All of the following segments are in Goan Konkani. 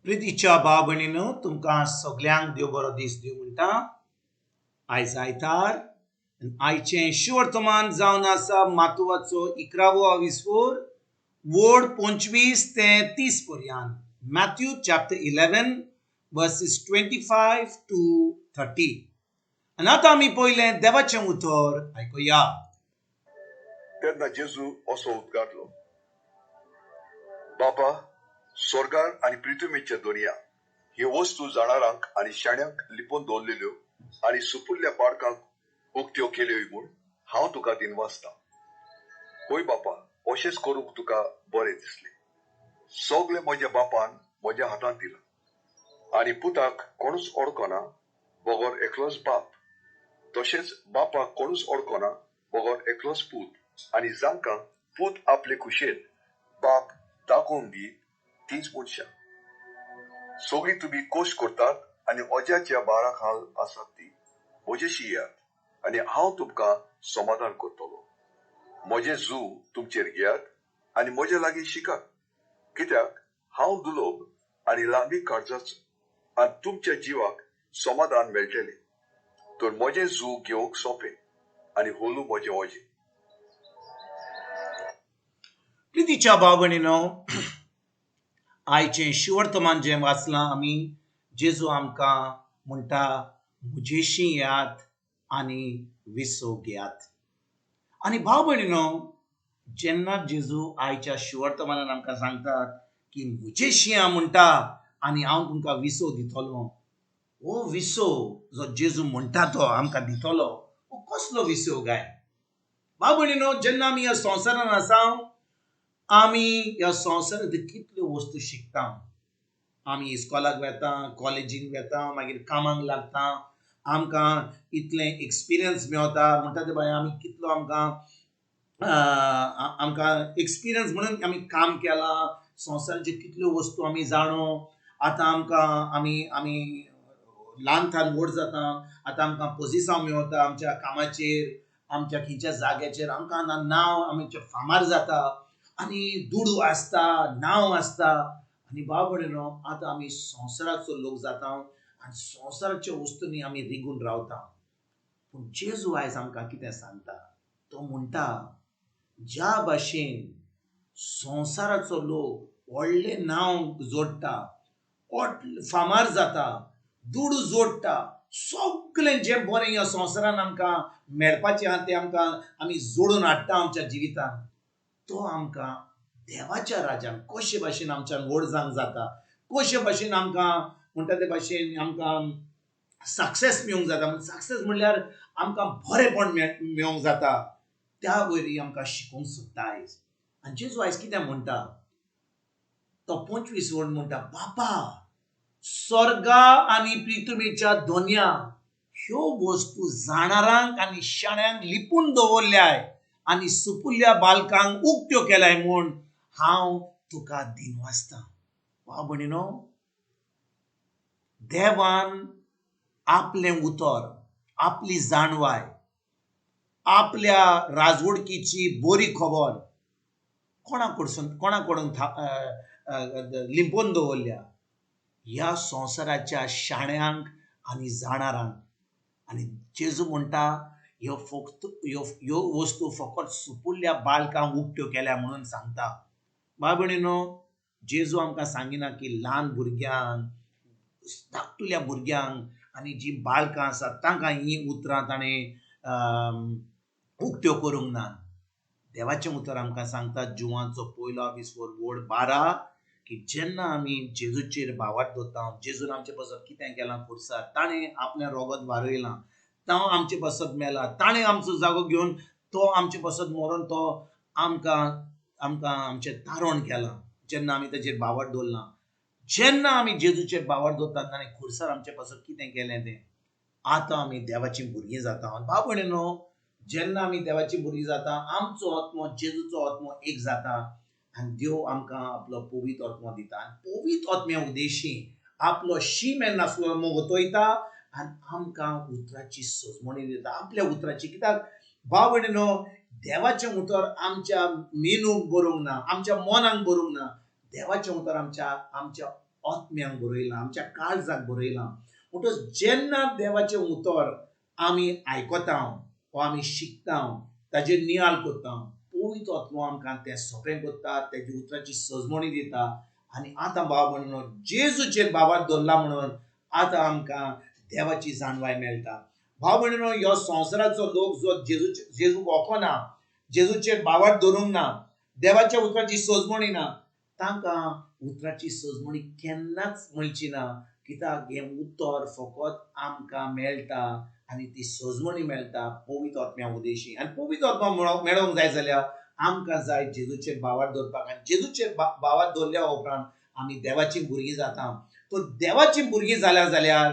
प्रितीच्या भाव भयणीनो, तुमकां सगल्यांक देव बरो दीस दिवं म्हणटा. आयज आयतार, आयचें शिवर्तमान जावन आसा मातुवाचो 11वो आविस्फोर, वोड 25 ते 30 पर्यंत. Matthew chapter 11 verses 25 to 30. आनी आतां आमी पयलें देवाचें उतर आयकुया. तेन्ना जेजू असो उद्गारलो, बापा, स्वर्गार आनी पृथ्वीच्या दुनिया ह्यो वस्तू जाणारांक आनी शाण्यांक लिपोवन दवरलेल्यो आनी सुपुल्ल्या बाळकांक उक्त्यो केल्यो म्हूण हांव तुका दिनवासता. होय बापा, अशेंच करूंक तुका बरें दिसलें. सगळें म्हज्या बापान म्हज्या हातांत दिलां आनी पुताक कोणूच ओळखना बगर एकलोच बाप, तशेंच बापाक कोणूच ओळखना बगर एकलोच पूत, आनी जांकां पूत आपले खुशेन बाप दाखोवन दी तीच मनशां. सगळीं तुमी कोश करतात आनी अज्याच्या बारा खाल आसात ती म्हजेशी येयात आनी हांव तुमकां समाधान करतलो. म्हजें जू तुमचेर घेयात आनी म्हजे लागीं शिकात, कित्याक हांव दुलोब आनी लांबी काळजाचो, आनी तुमच्या जिवाक समाधान मेळटलें. तर म्हजें जू घेवंक सोंपें आनी होलू म्हजें ओजें. प्रितीच्या भाव भयणीनो, आयचें शिवर्तमान जें वाचलां आमी, जेजू आमकां म्हणटा म्हजेशी येयात आनी विसव घेयात. आनी भाव भयणीनो, जेन्ना जेजू आयच्या शिवर्तमानान आमकां सांगतात की म्हजेशी या म्हणटा आनी हांव तुमकां विसव दितलो, हो विसव जो जेजू म्हणटा तो आमकां दितलो, हो कसलो विसव काय? भाव भयणीनो, जेन्ना आमी ह्या संवसारान आसा, आमी ह्या संवसारांत कितल्यो वस्तू शिकता. आमी इस्कॉलाक वेता, कॉलेजीक वेता, मागीर कामाक लागता, आमकां इतलें एक्सपिरियन्स मेवता. म्हणटा ते भायर आमी कितलो आमकां आमकां एक्सपिरियन्स म्हणून आमी काम केलां, संवसाराच्यो कितल्यो वस्तू आमी जाणो. आतां आमकां आमी आमी ल्हान ल्हान व्हड जाता, आतां आमकां पोजिसांव मेवता आमच्या कामाचेर, आमच्या खंयच्या जाग्याचेर, आमकां नांव आमचें फामार जाता आनी दुडू आसता, नांव आसता. आनी भाव भयणीनो, आतां आमी संवसाराचो लोक जाता आनी संवसाराच्या वस्तूंनी आमी रिगून रावता. पूण जेजू आयज आमकां कितें सांगता? तो म्हणटा, ज्या भाशेन संवसाराचो लोक व्हडलें नांव जोडटा, फामार जाता, दुडू जोडटा, सगळें जें बरें ह्या संवसारान आमकां मेळपाचें आहा तें आमकां आमी जोडून हाडटा आमच्या जिवितान, तो आमकां देवाच्या राजान कशे भाशेन आमच्यान व्हड जावंक जाता, कशे भाशेन आमकां म्हणटा ते भाशेन आमकां सक्सेस मेळूंक जाता. सक्सेस म्हणल्यार आमकां बरेंपण मेळूंक जाता, त्या वयरी आमकां शिकोवंक सोदता आयज. आनी जेजू आयज कितें म्हणटा? तो 25 वयर म्हणटा, बापा, स्वर्गा आनी पृथ्वीच्या दोनया ह्यो वस्तू जाणारांक आनी शाण्यांक लिपून दवरल्याय आनी सुपुल्ल्या बालकांक उक्त्यो केल्याय म्हूण हांव तुका दिनवासता. भाव भयणीनो, देवान आपलें उतर, आपली जाणवाय, आपल्या राजवडकीची बरी खबर कोणा कडसून कोणा कडून लिंपोवन दवरल्या? ह्या संवसाराच्या शाण्यांक आनी जाणारांक. आनी जेजू म्हणटा, ह्यो फक्त ह्यो ह्यो वस्तू फकत सुपुल्ल्या बालकांक उक्त्यो केल्या म्हणून सांगता. भाव भयणीनो, जेजू आमकां सांगिना की ल्हान भुरग्यांक, धाकटुल्या भुरग्यांक आनी जीं बालकां आसात तांकां हीं उतरां ताणें उक्त्यो करूंक ना. देवाचें उतर आमकां सांगता जुवांचो पयलो आविस्फोर वोड 12 की जेन्ना आमी जेजूचेर भावार्थ दवरता, जेजून आमचे पासत कितें केलां खुर्सार, ताणें आपलें रोगत वारयलां, तो आमचे पासत मेला, ताणें आमचो जागो घेवन तो आमचे पासत मरोन तो आमकां आमकां आमचें तारण केलां. जेन्ना आमी ताचेर भावार्थ दवरला, जेन्ना आमी जेजूचेर भावार्थ दवरता, ताणें खुर्सार आमचे पासत कितें केलें तें, आतां आमी देवाचीं भुरगीं जाता. भाव भयणीनो, जेन्ना आमी देवाचीं भुरगीं जाता, आमचो आत्मो जेजूचो आत्मो एक जाता आनी देव आमकां आपलो पवित्र आत्मो दिता. आनी पवित्र आत्म्या उद्देशी आपलो शीम नासलो मोगतोयता आनी आमकां उतराची सजमणी दिता, आपल्या उतराची. कित्याक भाव भयणीनो, देवाचें उतर आमच्या मेनूक बरोवंक ना, आमच्या मनाक बरोवंक ना, देवाचें उतर आमच्या आमच्या आत्म्यांक बरयलां, आमच्या काळजाक बरयलां. म्हणटच जेन्ना देवाचें उतर आमी आयकता वा आमी शिकता, ताजेर नियाळ करता, पवित्र आत्मो आमकां तें सोंपें करता, तेजी उतराची सजमणी दिता. आनी आतां भाव म्हणून जेजूचेर भावार्थ धरला म्हणून आतां आमकां देवाची जाणवाय मेळटा. भाव भयणीनो, ह्यो संवसाराचो लोक जो जेजूक वळखना, जेजूचेर भावार्थ धरूंक ना, देवाच्या उतराची सजमणी ना, तांकां उतराची सजमणी केन्नाच मेळची ना. कित्याक हें उतर फकत आमकां मेळटा आनी ती सजमणी मेळटा पवित्र आत्म्या उदेशी. आनी पवित्र आत्मा मेळोंक जाय जाल्यार आमकां जाय जेजूचेर भावार्थ दवरपाक. आनी जेजूचेर भावार्थ दवरल्या उपरांत आमी देवाचीं भुरगीं जाता. तो देवाचीं भुरगीं जाल्या जाल्यार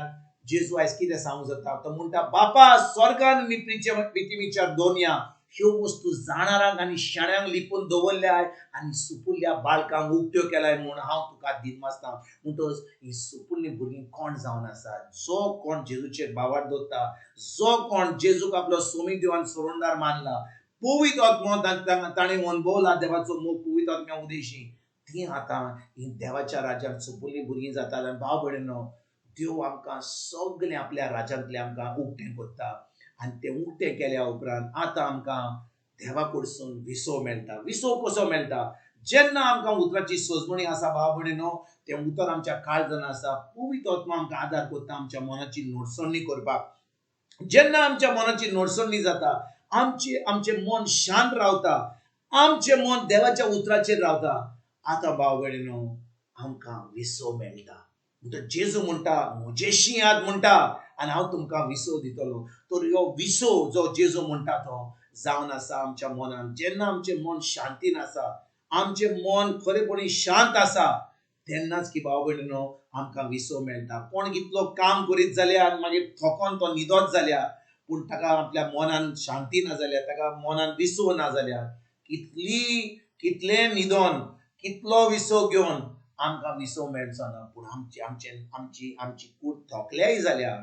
जेजू आयज कितें सांगूंक जाता? तो म्हणटा, बापा स्वर्गान आनी पृथ्वीच्या दोनया ह्यो वस्तू जाणारांक आनी शाण्यांक लिपून दवरल्याय आनी सुपुल्ल्या बाळकांक उक्त्यो केल्याय म्हूण हांव तुका दिनवासता. म्हणटच ही सुपुल्ली भुरगीं कोण जावन आसा? जो कोण जेजूचेर भावार्थ दवरता, जो कोण जेजूक आपलो सोमी देवान सोडणदार मानला, पवित्र आत्मो ताणें अणभवला देवाचो मोग पवित्र आत्म्या उदेशी, ती आतां ही देवाच्या राज्यांत सुपुल्ली भुरगीं जातात. आनी भाव भयणीनो, देव आमकां सगळें आपल्या राज्यांतलें आमकां उक्तें करता. आनी तें उक्तें केल्या उपरांत आतां आमकां देवा कडसून विसव मेळटा. विसव कसो मेळटा? जेन्ना आमकां उतराची सजमणी आसा भाव भयणीनो, तें उतर आमच्या काळजान आसा, पवित्र आत्मा आमकां आदार करता आमच्या मनाची नडसणी करपाक. जेन्ना आमच्या मनाची नडसणी जाता, आमचें मन शांत रावता, आमचें मन देवाच्या उतराचेर रावता, आतां भाव भयणीनो आमकां विसव मेळटा. म्हणटा जेजू म्हणटा, म्हजेशी याद म्हणटा आनी हांव तुमकां विसव दितलो. तर ह्यो विसव जो जेजू म्हणटा तो जावन आसा आमच्या मनान. जेन्ना आमचें मन शांतीन आसा, आमचें मन खरेपणी शांत आसा, तेन्नाच की भाव भयणीनो आमकां विसव मेळटा. कोण कितलो काम करीत जाल्यार मागीर थकोन तो न्हिदत जाल्यार, पूण ताका आपल्या मनान शांती ना जाल्यार, ताका मनान विसव ना जाल्यार, कितलें न्हिदोन कितलो विसव घेवन आमकां विसव मेळचो ना. पूण आमची आमचे आमची आमची कूड थकल्याय जाल्यार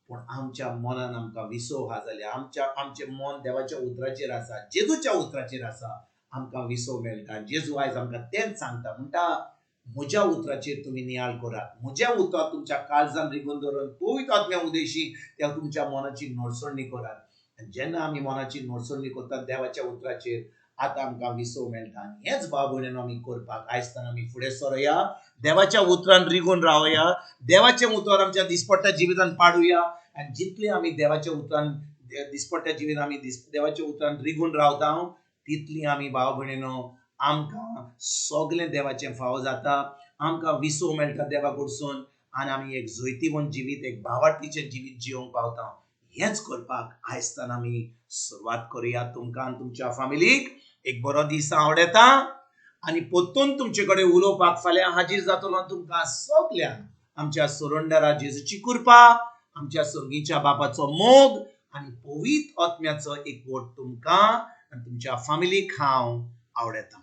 पूण आमच्या मनान आमकां विसव आहा जाल्यार, आमचें मन देवाच्या उतराचेर आसा, जेजूच्या उतराचेर आसा, आमकां विसव मेळटा. जेजू आयज आमकां तेंच सांगता, म्हणटा म्हज्या उतराचेर तुमी नियाळ करात, म्हजें उतर तुमच्या काळजान रिगून दवरून पवित्र आत्म्या उदेशी त्या तुमच्या मनाची नडसणी करात. आनी जेन्ना आमी मनाची नडसणी करतात देवाच्या उतराचेर, आतां आमकां विसव मेळटा. आनी हेच भाव भयणीनो आमी करपाक आयज आमी फुडें सरोया, देवाच्या उतरान रिगून रावया, देवाचें उतर आमच्या दिसपट्ट्या जिवितान पाडुया. आनी जितले आमी देवाच्या उतरान दिसपट्ट्या जिवितान आमी देवाच्या उतरान रिगून रावता, तितली आमी भाव भयणीनो आमकां सगळें देवाचें फावो जाता, आमकां विसव मेळटा देवा कडसून आनी आमी एक जैतिवंत जिवीत, एक भावार्थीचें जिवीत जियोंक पावता. हेंच करपाक आयजतान आमी सुरवात करुया. तुमकां आनी तुमच्या फामिलीक एक बरो दीस आवडटा आनी परतून तुमचे कडेन उलोवपाक फाल्यां हाजीर जातलो. तुमकां सगल्यांक आमच्या सोरंडरा जेजूची कृपा, आमच्या सर्गीच्या बापाचो मोग आनी पवित्र आत्म्याचो एकवट तुमकां आनी तुमच्या फामिलीक हांव आवडटा.